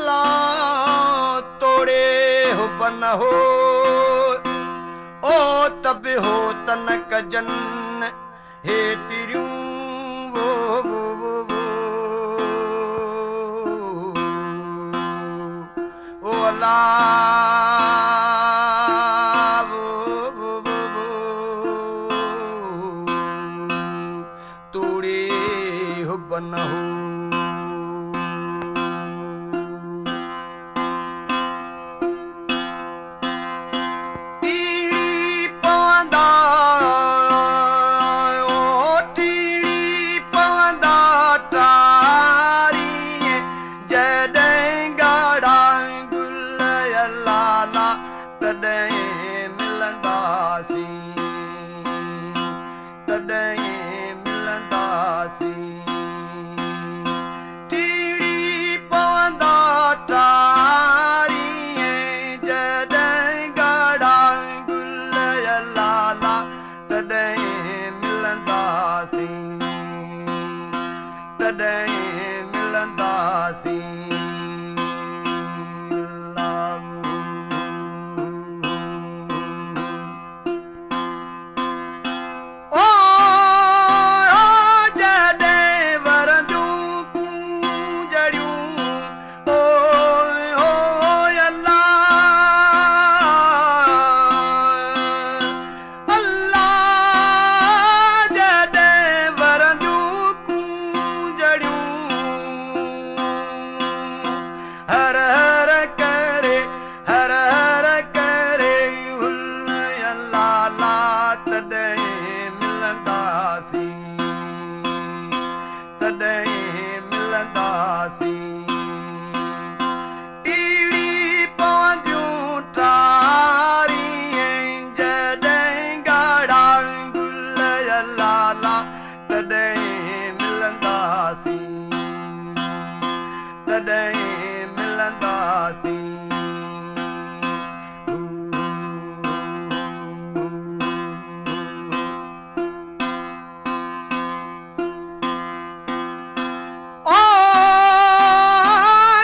الله توڙي حب نه هو او ته به هو ته نه ڪجن هيتريون وو وو وو وو او الله وو وو وو وو توڙي حب نه هو. ٽيڙي پوندا او ٽيڙي پوندا ٽاري جڏهن ڳاڙها گل لالا تڏهن ملنداسين تڏهن ملنداسين. ٽيڙي پوندا ٽاري جڏهن ڳاڙها گل لالا تڏهن ملنداسين تڏهن ملنداسين. او جڏهن ورنديون ڪونجڙيون او او الله الله جڏهن ورنديون ڪونجڙيون هر هر ڪري هر هر ڪري لالا تڏهن ملنداسين تڏهن ملنداسين. ٽيڙي پونديون ٽاري جڏهن ڳاڙها گل لالا تڏهن ملنداسين تڏهن ملنداسين. او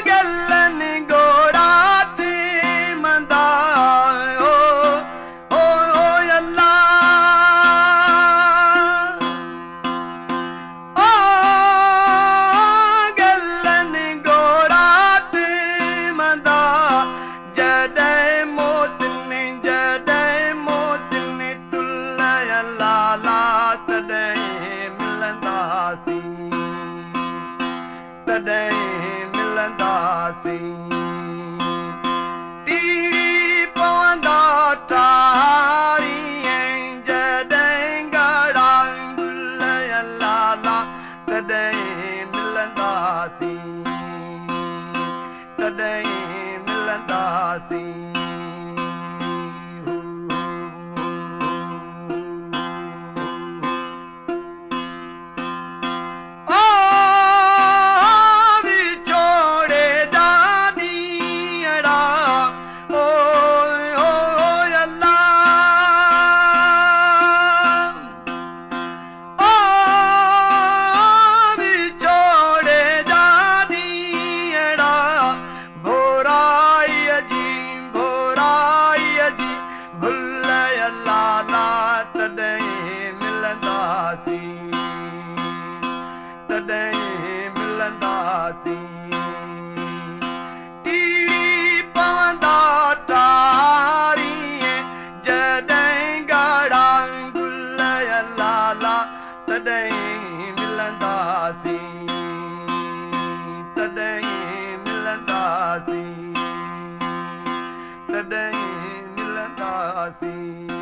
گلن گوڙا ٿي مندا او او الله او گلن گوڙا ٿي مندا جڏهن موتن جڏهن موتن تل لالا تڏهن ملنداسين تڏهن ملنداسين. ٽيڙي پوندا ٽاري جڏهن ڳاڙها گل لالا تڏهن ملنداسين تڏهن ملنداسين. او وڇوڙي جا ڏينهڙا او او الله او وڇوڙي جا ڏينهڙا ڀورائيءَ جي ڀورائيءَ جي ڀل لالا تڏهن ملنداسين تڏهن ملنداسين. ٽيڙي پوندا ٽاري جڏهن ڳاڙها گل لالا تڏهن ملنداسين تڏهن ملنداسين تڏهن ملنداسين.